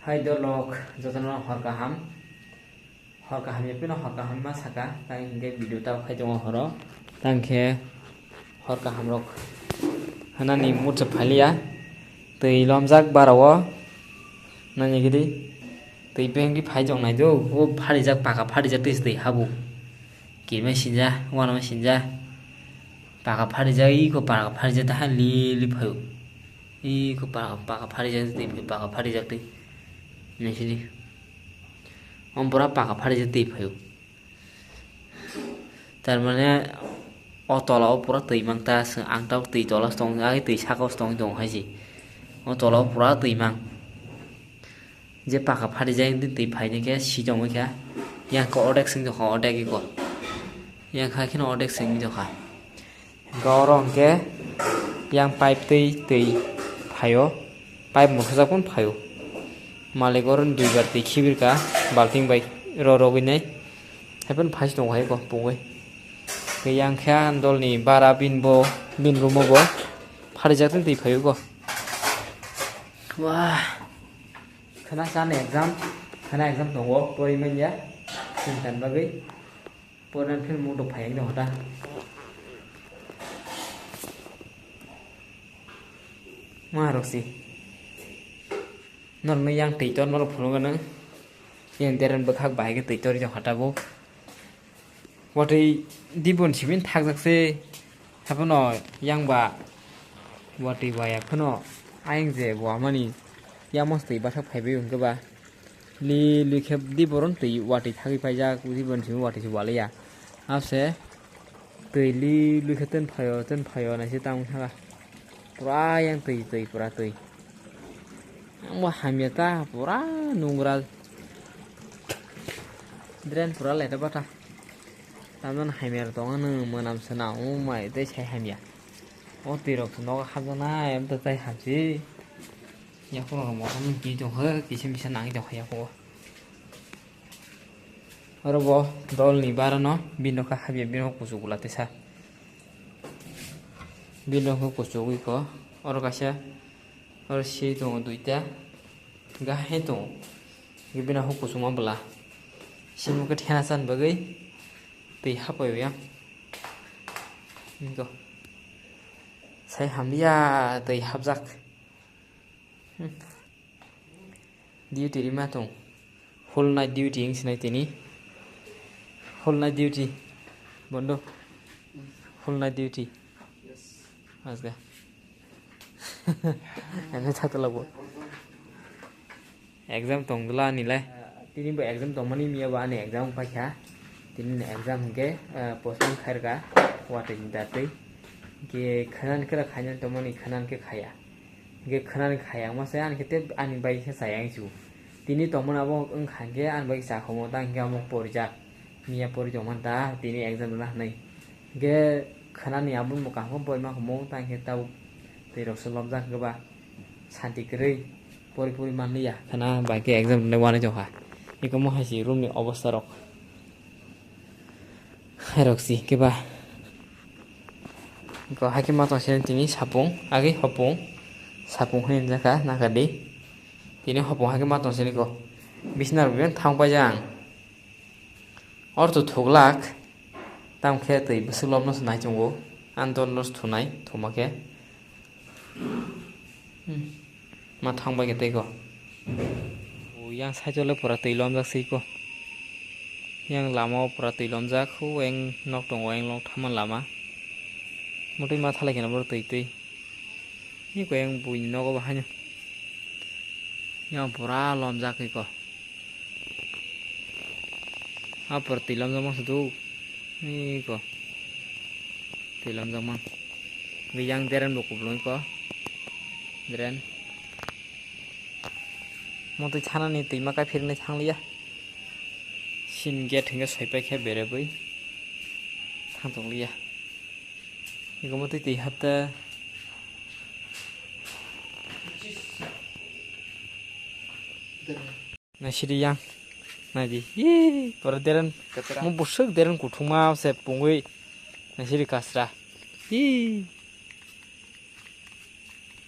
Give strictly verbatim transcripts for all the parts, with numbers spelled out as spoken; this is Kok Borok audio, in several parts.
Hai dolok, jotono hor kaham. Hor kaham ya pino hor kaham ma saka, tang hinkhe video tao khai tongo horo. Tang khe hor kaham rok hanani mutsa phaliya. Twi lomjak barao. Nani gidi. Twi bengdi phai jong nai do. O pharijak, paka pharijak twi twi habu. Kirma sinja, wanama sinja. Paka pharijak, iko paka pharijak ta ha li li phaio. Iko paka, paka pharijak twi, paka pharijak twi. Naisidi. Om pura paka pharijak twi phaio. Tar mane o tola o pura twi mang ta, ang ta twi tola tong, ai twi saka o tong tong hai si. O tola o pura twi mang. Je paka pharijak twi phaini khe si tongwi kha. Yang khe odek sing tongkha, odek iko. Yang kha kheno odek sing tongkha. Hingke oro hingke yang pipe twi twi phaio, pipe mosajak phano phaio. Malik oro duibar twi khibirka balting bai ro rogwi nai. Haiphano phai se tongo hai bo pungwi. Hingke yang khe ang dolni bara bin bo, bin room o bo pharijak twi twi phaio go. Wah. Khana chan exam, khana exam tongo, pori manya, chwng tan bagwi. Pornan film mung rok phai wngwi tongkha ta. Ma rok si. Norok no yang twi tor norok phunuk gwnang. Yang deren bwkhak bahai khe twi tor wngwi tongkha ta bo. Watwi dibon simi thakjak se. Haphano yang ba watwi waya phano ayang je bo amani yang mos twi bathak phaibai hwnkhe ba. Li li khe di boron twi watwi thagwi paijak, di boron simi watwi se waliya. Ase twi li li khe ten phaio, ten phaio naise tamo saka. Pura yang twi, twi, pura twi. Ang bo hamya ta, pura nungra. Drain pura leta bata. Tamno hamya tong ano mwnam sana, oh my, tei sai hamya. O twi rok nogo hapjana, em to tai hamsi. Yakhung rok motom ni tong khe, kisa misa nang tong khe yakhung o. Oro bo dol ni bara no bini nokha habya bini nokha kuchuk bwla tesa. Bini nokha kuchuk wi ko oro kaisa oro si tongo duita gahai tongo bini nokha kuchukma bwla simi khe thena chan bagwi twi hapoi ya. Niko sai hamya twi hapjak. Hmm. Duty rima tong. Whole night duty wng sinai tini. Whole night duty. Bondo. Whole night duty. Asga. Ene thakla bo. Exam tongdwla ani le. Tini bo exam tongmani miya bo ani exam paikha. Tini ni exam hwnkhe, eh, postpone khairwkha. Watwi ni datwi. Hwnkhe khwnani khe khainani tongmani khwnani khe khaya. Hingke khwnani khayang masa ani khe tei ani bai khe chayang chu. Tini tongmani abo wngkha hingke ani bai chakhomo ta hingke amo porijak. Miya pori tongmani ta tini exam rwna hinwi. Hingke khwnani abo bo kaham khe porima khumo ta hingke tabuk twi rok se lobjak hingke ba santi kwrwi pori pori manliya. Khwna bai khe exam rwna wanai tongkha. Eko mo hai si room ni obostha rok. Hai rok si khe ba. Ko hai khe ma tong sini tini sapung, agi hopung. Sapung hwnwi wngjakha, naka di. Tini hopung hai khe ma tong sini ko. Bisnar bibeng thang paijak ang. Or to thuglak. Tam khe twi bwswk lobno se nai chungo. Ang dol no se thunai, thuma khe. Hmm. Ma thang bai khe tei ko. O yang side o le pura twi lomjak se ko. Yang lama o pura twi lomjak, hu eng nok tongo, eng nok thama lama. Motwi ma thalai khe na boro twi twi. Ni ko yang bui ni nogo bo haino. Yang pura lomjak eko. Apor twi lomjak mang sudu. Eko. Twi lomjak mang. Yang deren bo kuplung eko. Deren. Motwi thanani twima kai phirnai thangliya. Sin gate hingke soipai khe berebwi. Thang tongliya. Eko motwi twi hapta. Naisidi yang. Naidi. Ih, pura deren. Mo busuk deren kuthuma se pungwi. Naisidi kasra. Ih.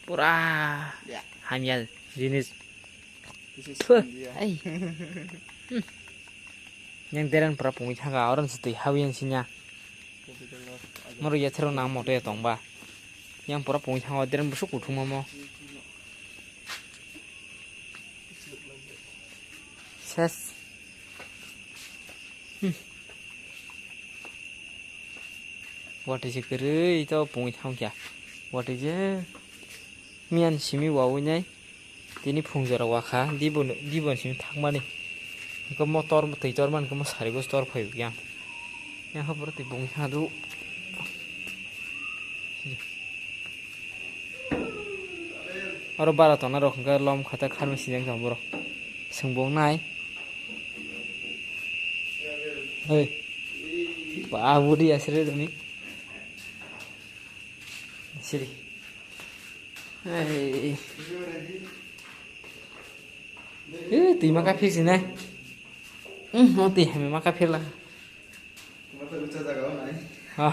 Pura hamya jinis. Phuh, ai. Hmm. Yang deran pura pungwi thanga, oron se twi hawi yang sinya. Moro yathero nang moto ya tongba. Yang pura pungwi thanga, deran busuk kuthung mamo. Ses. Hmm. Watwi se kwrwi to pungwi thang kya. Watwi je miyan simi wawi nai. Tini phung jora wakha. Dibon, dibon simi thangmani. Hwnkhe mo tor, twi tor mankhe mo sari bus tor phai yang. Yang haporo twi pungwi thang du. Oro bara tona rok hwnkhe lom khata kharmai sinjak tong borok. Swng bo wngnai. Oi. Ba budi asire doni. Siri. Ei. Eh, twi maka phik sinai. Hmm, mo twi hame maka phirla. Mata ucha jaga o nai. Ha.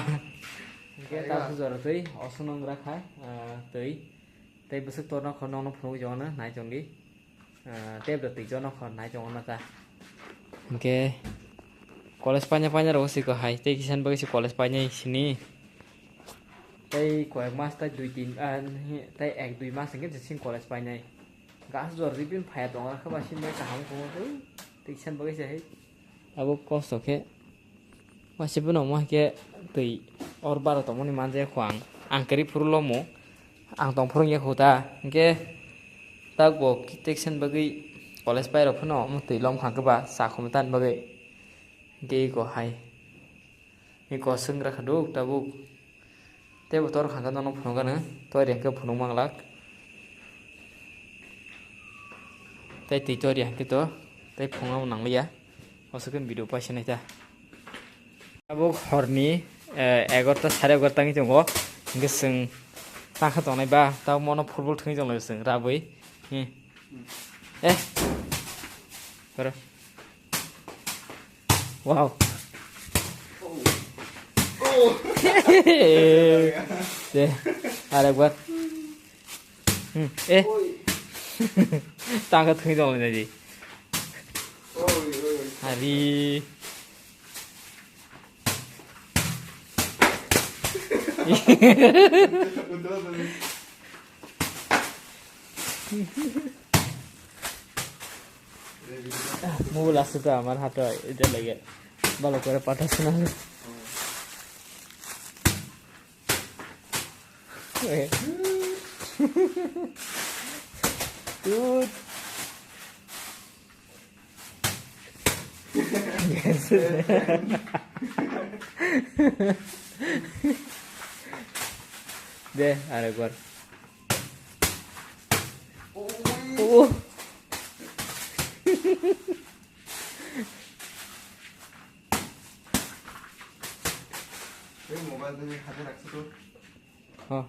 Hingke ta sujaro twi osonong rakha, ah, twi. Tei bwswk torno khorno ono phunuk jona nai chongdi. Ah, tei bwrwi twi jono khor nai chongna ta. Hingke college paina paina rok siko hai, tei kisan bagwi se college painai sini. Tei koyek mas tei dui tin, ah, tei ek dui mas hingke je sing college painai. Gas jor di bin phaya tong kha ba sini kaham tong tei kisan bagwi se hai. Abo kosto khe. Waisa bono omo hai khe twi or baro tongmani manja kho ang. Ang kwrwi phuru lomo. Ang tong phuru wngya kho ta. Hwnkhe tabuk bo kiteksen bagwi college pai rok phano omo twi lom kha khe ba cha khum tan bagwi. Hwnkhe eko hai. Eko swng rakha duk tabuk. Tei bo tor kha khe nono phunuk gana, tor yang khe phunuk manglak. Tei twi tor yang khe to, tei phunuk nang liya. Aswk khe video paisa nai ta. Abo horni, eh, egarota, sare egarota wngwi tongo. Hwnkhe chwng tangkha tongnai ba, tamo no football thwngwi tonglai chwng, rabwi. Hmm. Eh. Koro. Wow. De, arekbar. Hmm, eh. Tangkha thwngwi tonglai nai di. Ari. Mobile aswk ta amar hato, eta lage. Balo kore pata suna. Eh. Dude. De, arekbar. Oh. Tei mobile tei hati raksa to. Oh.